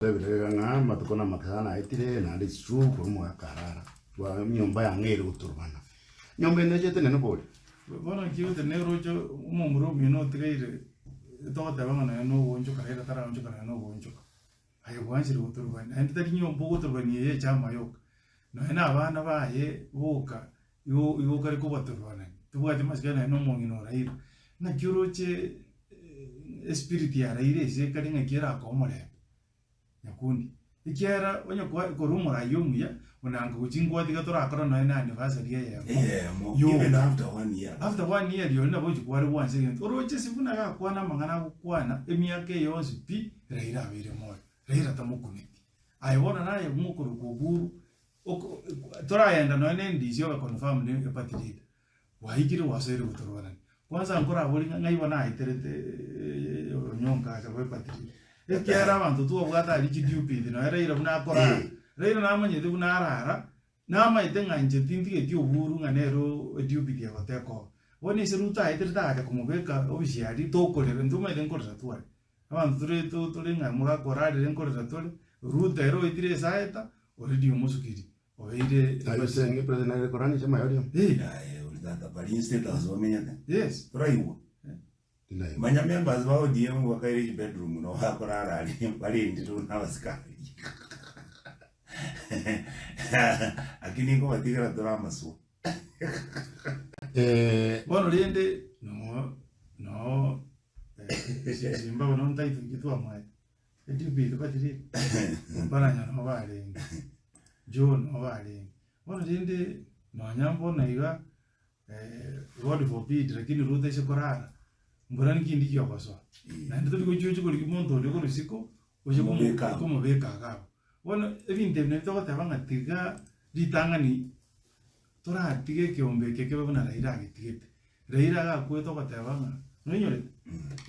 Tebire iga ng'a amatuko namake sana aetire, naende it's true korwa omogaka arara, twa enyomba yang'eire goturubana. Enyomba ende neche etenene bori? Bono nki gotenena oroche omomura omino otigaire togoteba ng'a nonya na ogoonchoka raila taraonchoka nonya na ogoonchoka. Aye gwanchire goturubania naende tari nyomba ogoturubania eye echama yoka, nonya na abana baye boka igo igo okare kobaturubania, tobwati masikani nonya na omong'ina o Raila. Naki oroche espiriti ya Raila ase ekare ng'aki erakoe omorembe? Nyakundi. Ekiagera onye kwa korwa omorai omuya, onanga gochia nkwatiga torakora nonya na anniversary eyemo. Eyemo, Yoka. even after one year. After one year rirorio nabo ochi kware gwancha egento. Oroche ase buna agakwana amang'ana agokwana, emiaka eye yonsi pi, Raila abeire moyo. Raila tamokuneti. Aye bono naye mokorokwa Oburu, oko toragenda nonya na NDC obe confirmed ne party leader. Gwaikire gwasoire gotorwanani. Kwanza nkorabori ng'a ng'ai bono aeterete onyonka acha koba eparty leader. Ekiagera abanto twabwate aria chidupit nonya Raila buna akorara, Raila namanyete buna arara, namaete ng'a inche tintigeti Oburu ng'a nere edupit egoteka obo. Bono ase Ruto aeterete agacha komobeka obisi aria tokorera intwe omanyete nkorera tware. Abanto tore tore ng'a mogaka orarire nkorera tore, Ruto ere oetire ase aeta, already omosukiri. Obeire Aye osenge president nere korani chama yoria. Eh. Aye ori tata bari in state house bamenyete. Yes. Toraigwa. Tindaiwa. Manya members ba ODM bakaire chibedroom no bakorara aria barendire buna abasikari. Lakini nkobatigera tore amaswa. Eh, Bono rende no no eh, Simba bono ntaito ki twamwaete. Edibiri batiri Oparanya nabo barenge, John nabo barenge. Bono rende nonya mbono iga God forbid lakini Ruto aise korara, mbora nki ndi kiogosoa. Naende tori gochia oche korigia omonto onde korwa isiko, oche komo Komobeka abwo. komobeka iga abwo. Bono ebinto ebi nabio togoteba ng'a tiga ritang'ani toratiga ekeombe eke kebe buna Raila agetigete. Raila agakwete ogoteba ng'a noinyorete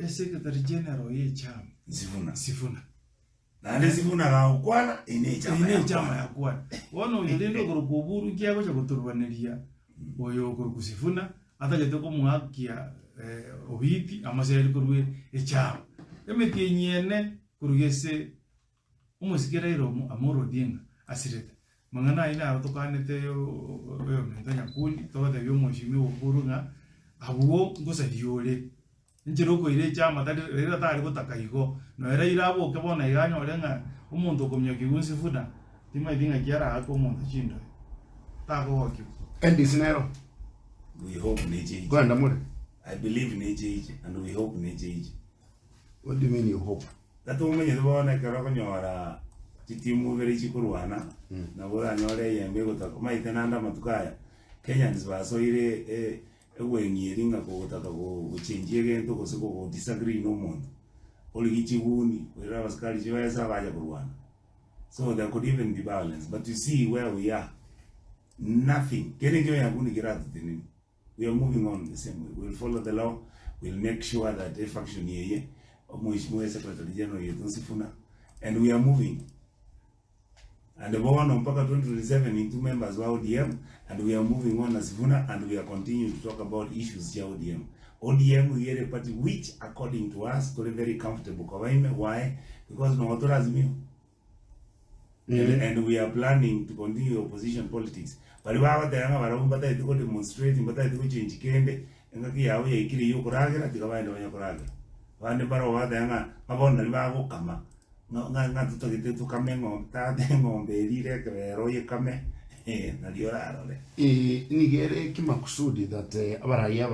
esecretary general ye echama Sifuna. Sifuna. Naende Sifuna gagokwana, eye nechama Eye nechama yakwana. yakwana. Bono oyo rende okorokwa Oburu nki agocha goturubaneria oyo okorokwa Sifuna atagete komoakia Obiti amoseri korwa echama. Emetienyi ene korwa gese Omosike Raila Amolo Odinga asirete. Mang'ana ayio naro tokanete oyominto Nyakundi, togotebia omweshimiwa Oburu ng'a abwo ngosaria ore. Enchera okoira echama tari Raila tari gotaka igo. Nonya Raila aboke bono iga anyore ng'a omonto okominyokia igwe Sifuna, timanyeti ng'aki araake omonto chindoe. Takogokiwa. NDC nero We hope neche iche. Kwenda more. I believe neche iche and we hope neche iche. What do you mean you hope? Tatomanyeti bono ekero okonyora chitimu ibere chikorwana, nabo oranyore eyemo egotaka omanyete naende amatuko aya, Kenyans basoire e- egweng'ia ng'a kogotaka go- gochenjia egento gose kogo disagree na omonto, origie chiguni, oirere abasikari chibesa bacha korwana. So there could even be violence but you see where we are, nothing, kende nkio yaguni keratoteneni. We are moving on the same way, we'll follow the law, we'll make sure that efaction eye, omweshimiwa secretary general oyetu Nsifuna, and we are moving. And bono mpaka 2027 intwe members ba ODM and we are moving on na Sifuna and we are continuing to talk about issues chia ODM. ODM iga ere party which according to us tore very comfortable koba ime, why? Because nogo tore Azimio. And, and we are planning to continue opposition politics. Bari bagoteba ng'a barabwo mbatagete ko demonstrate, mbatagete gochengi kende, engaki yabo yaikire ya okoragera, tiga bagende banye koragera. Abande mbarabwo bagoteba ng'a ng'a bono nari bagokama, ng'a ng'a ng'a totagete tokame eng'ombe, tata eng'ombe eria ere ekebero oyekame, nario orarore. Nigo ere kimakusudi that abarai aba.